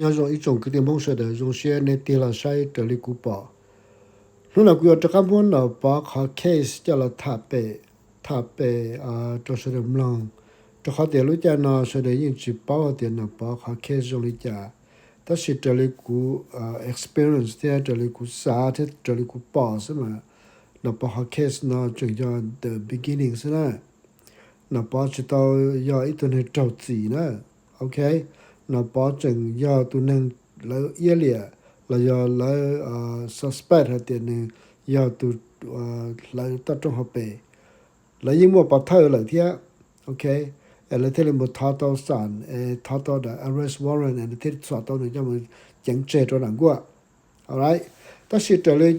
Nyob zoo ib tsoom kwv tij Hmoob sawv daws, zoo siab nej tig los saib raws li kuv pom. Hnub no kuv yuav rov qab muab Nom Pov qhov case coj los tham pem, tham pem rau sawv daws mloog, rau qhov tias lub caij no sawv daws yeej tsis paub hais tias Nom Pov qhov case zoo li cas. Tab sis raws li kuv experience thiab raws li kuv xav thiab raws li kuv pom xwb mas, Nom Pov qhov case no tseem yog the beginning xwb na. Nom Pov tsis tau yog ib tug neeg raug txim na. Ok, Nom Pov tseem yog tus neeg lawv iab liam los yog lawv suspect hais tias nws yog tus hlawv toj roob hauv pes. Lawv yeej muaj pov thawj lawm thiab. Ok, es lawv thiaj li mus thov tau xam es thov tau daim arrest warrant es lawv thiaj txhom tau nws coj mus ceev tseg rau nram nkuaj. Alright, tab sis raws li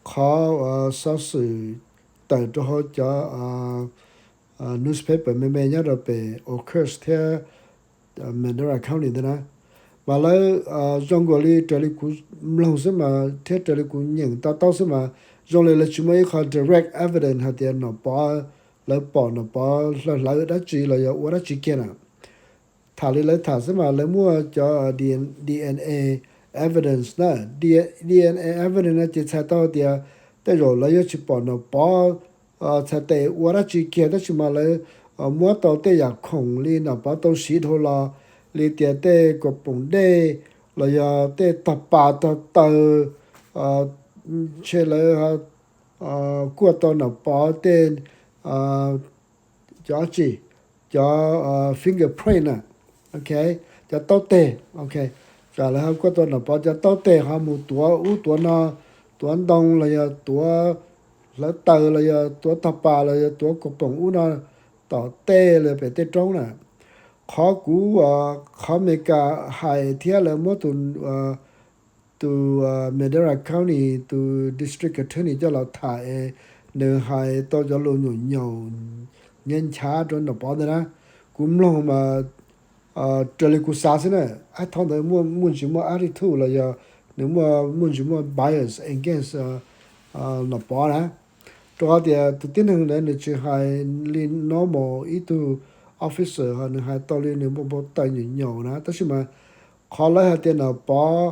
qhov xov xwm tawm rau hauv cov newspaper me me nyob rau pem Oakhurst thiab Madera County ntawd na, mas lawv zoo nkaus li raws li kuv mloog xwb mas thiab raws li kuv nyeem to taub xwb mas, zoo li lawv tsis muaj ib qho direct evidence hais tias Nom Pov, lawv pom Nom Pov hlawv hlawv dab tsi los yog ua dab tsi kiag na. Tham li lawv tham xwb mas lawv muaj cov DNA evidence na. DNA evidence no ces txhais tau tias tej zaum lawv yuav tsis pom Nom Pov txhais tes ua dab tsi kiag tab sis mas lawv muab tau tej yam khoom li Nom Pov tau siv dhau los, li tias tej kaus poom dej los yog tej tog pas tog taw, ntshe lawv kuaj tau Nom Pov tej cov tsi, cov fingerprint na, ok, cov taub teg, ok, lawv ho kuaj tau Nom Pov cov taub teg ho mus tuav ub tuav no, tuav ntoo los yog tuav hlawv taws los yog tuav tog pas los yog tuav kaus poom ub no tom tej los pem tej roob na. Qhov kuv, qhov Amelikas hais thiab lawv muab tus tus Madera County tus district attorney coj los tham es nws hais tau cov lus nyuam nyaum nyiab nchav rau Nom Pov ntawd na. Kuv mloog mas raws li kuv xav xwb na, ab thaub ntawd muaj muaj ntsis muaj attitude los yog nws muaj muaj ntsis muaj bias against Nom Pov na. Rau qhov tias tus tib neeg ntawd nws tsis hais li normal ib tug officer ho nws hais tau li nws npau npau taws nyuam nyaum na, tab sis mas qhov lawv hais tias Nom Pov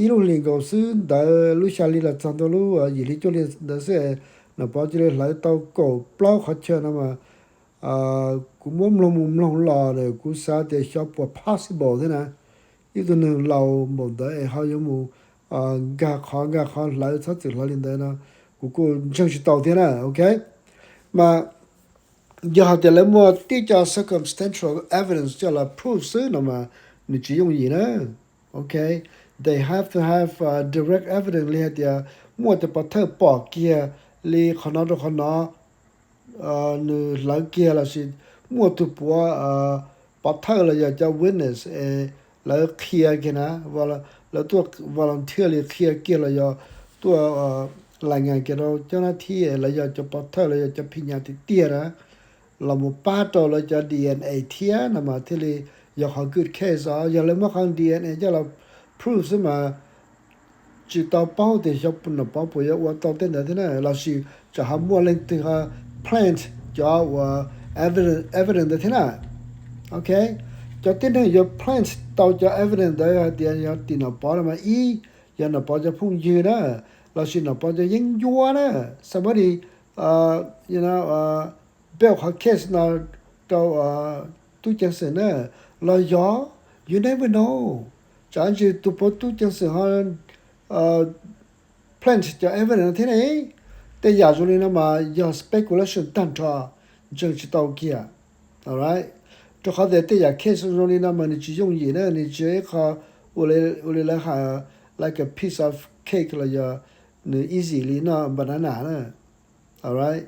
ib lub hlis nkaus xwb ntawd lub xya hli los txog ntua lub yim hli cuaj hli ntawd xwb, Nom Pov cia li hlawv tau kaum plaub qhov chaw no mas kuv muab mloog mus mloog los kuv xav tias xyov puas possible thiab na. Ib tug neeg laus npaum ntawd es ho yuav mus nkag qhov nkag qhov hlawv txhob txwm hlawv li ntawd no, kuv kuj ntseeg tsis tau thiab na, ok. Mas yog hais tias lawv muaj tib co circumstantial evidence coj los proof xwb no mas nws tsis yooj yim na, ok. They have to have direct evidence li hais tias muaj cov pov thawj pom kiag li qhov no rau qhov no, nws hlawv kiag los sis muaj tus puav pov thawj los yog cov witness es lawv qhia kiag na, lawv tuaj volunteer li qhia kiag los yog tuaj lais ngas kiag rau cov nab thib es lawv yog cov pov thawj los yog cov phim nyas tiag tiag na, los mus pab rau lawv cov DNA thiab no mas thiaj li yog qhov good case os. Yog lawv muab qhov DNA coj los proof xwb mas tsis tau paub tias xyov Nom Pov puas yuav ua tau tej ntawd thiab na, los sis tsam ho muaj leej twg ho plant cov uas evidence ntawd thiab na. Ok, cov tib neeg yuav plant tau cov evidence ntawd hais tias yog tim Nom Pov no mas ib, yog Nom Pov cov phooj ywg na, los sis Nom Pov cov yeeb ncuab na, somebody build qhov case no rau tub ceev xwm na, los yog you never know, tsam ntsis tus puav tub ceev xwm ho plant cov evidence no thiab ne. Tej yam zoo li no mas yog speculation tag nrho, ntseeg tsis tau kiag. Alright, rau qhov tias tej yam case zoo li no mas nws tsis yooj yim na, nws tsis yog ib qho ua li lawv hais like a piece of cake los yog nws easy li noj banana na. Alright,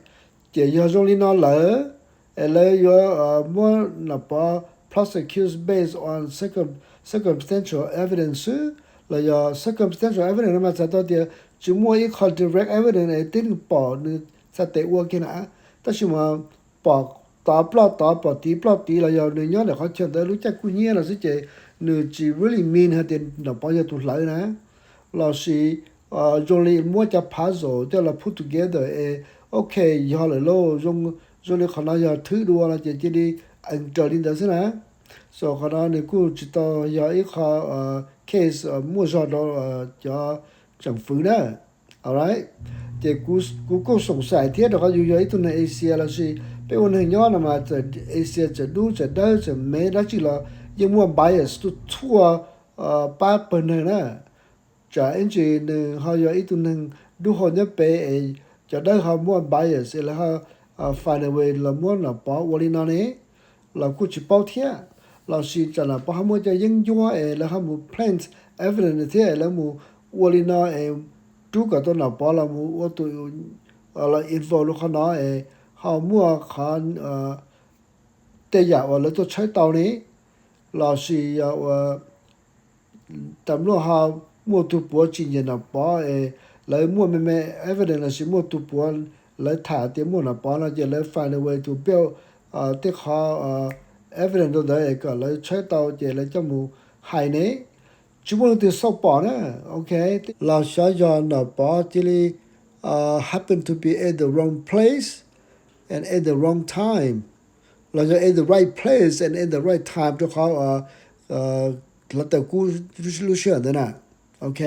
ces yog zoo li no lawm es lawv yuav muab Nom Pov prosecute based on circumstantial evidence xwb, los yog circumstantial evidence no mas txhais tau tias tsis muaj ib qho direct evidence es tib neeg pom nws txhais tes ua kiag na, tab sis mas pom tod ploj tod pom tid ploj tid los yog nws nyob ntawm qhov chaw ntawd lub caij kuj hnyiab no xwb ces nws tsis really mean hais tias Nom Pov yog tus hlawv na. Los sis zoo li muab cov puzzle coj los put together es ok, yog lawm lauj, zoo li qhov no yog thwb dua no ces cia li eev raws li ntawd xwb na. So qhov no nws kuj tsis tau yog ib qho case muaj zog rau cov tseem fwv na. Alright, ces kuv kuj xoom xaim thiab rau qhov yus yog ib tug neeg Asia lossis peb ua neeg nyob no mas txawm Asia txawm dub txawm dawb txawm mev dab tsi los yeej muaj bias tuaj txhua pab pawg neeg na. Tsam ib ntsis nws ho yog ib tug neeg dub hau nyob pem es cov dawb ho muaj bias es lawv ho find a way los muab Nom Pov ua li no ne, los kuj tsis paub thiab. Lossis tsam Nom Pov ho muaj cov yeeb ncuab es lawv ho mus plant evidence thiab es lawv mus ua li no es rub kom tau Nom Pov los mus ua tus los involve rau qhov no es ho muaj qhov tej yam uas lawv tuaj tshawb tau ne, lossis yog ua tas luaj ho muaj tus puav tsis nyiam Nom Pov es lawv muaj me me evidence lossis muaj tus puav lawv tham tias muaj Nom Pov no ces lawv find a way to build tej qhov evidence rau ntawd es kom lawv tshawb tau ces lawv coj mus hais ne. Tsis muaj leej twg xauj pom na, ok. Los xyov yog Nom Pov cia li happen to be at the wrong place and at the wrong time, los yog at the right place and at the right time rau qhov hluav taws kub lub sij hawm ntawd na, ok.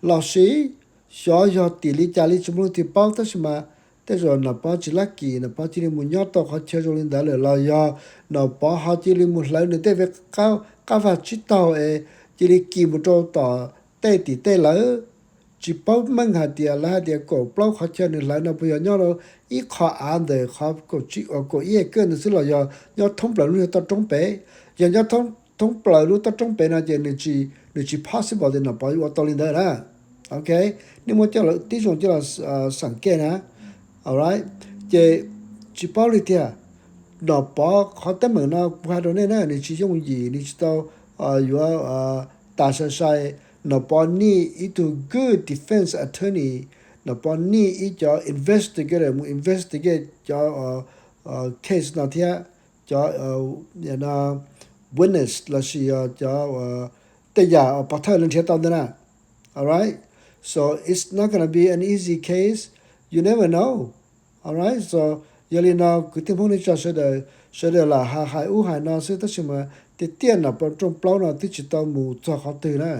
Lossis xyov yog tim li cas li tsis muaj leej twg paub tab sis mas tej zaum Nom Pov tsis lucky, Nom Pov cia li mus nyob tau qhov chaw zoo li ntawd lawm los yog Nom Pov ho cia li mus hlawv nws tej qab vaj tsib taug es cia li kis mus rau tom tej tim tej lawv. Tsis paub meej hais tias lawv hais tias kaum plaub qhov chaw nws hlawv no puas yog nyob rau ib qho av ntawm qhov kaum ib acre ntawd xwb los yog nyob thoob plaws lub toj roob pem. Yog nyob thoob plaws lub toj roob pem no ces nws tsis possible tias Nom Pov yuav ua tau li ntawd na. Ok, nej muab coj los tib zoo coj los xeem ke na. Alright, ces tsis paub li tiag. Nom Pov qhov teeb meem no kuv hais rau nej na nws tsis yooj yim, nws tsis tau yuav tas sai sai. Nom Pov need ib tug good defense attorney, Nom Pov need ib cov investigator mus investigate cov case no thiab cov witness lossis cov tej yam pov thawj lawv nrhiav tau ntawd na. Alright, so it's not gonna be an easy case. You never know. Alright, so yog li no kwv tij Hmoob nej tsa sawv daws, sawv daws lam hais hais ub hais no xwb tab sis mas tiag tiag Nom Pov rooj plaub no twb tsis tau mus txog qhov twg na.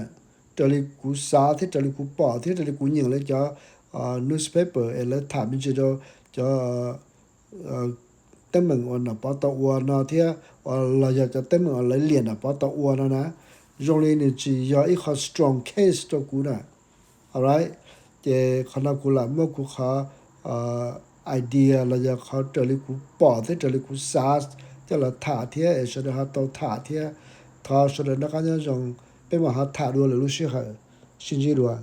Raws li kuv xav thiab raws li kuv pom thiab raws li kuv nyeem lawv cov newspaper es lawv tham me ntsis rau cov teeb meem uas Nom Pov tau ua no thiab los yog cov teeb meem uas lawv liam Nom Pov tau ua no na, zoo li nws tsis yog ib qho strong case rau kuv na. Alright, ces qhov no kuv lam muab kuv qhov idea los yog qhov raws li kuv pom thiab raws li kuv xav coj los tham thiab es sawv daws ho tau tham thiab. Thov sawv daws noj qab nyob zoo, peb mam ho tham dua lwm lub sij hawm. Sib ntsib dua.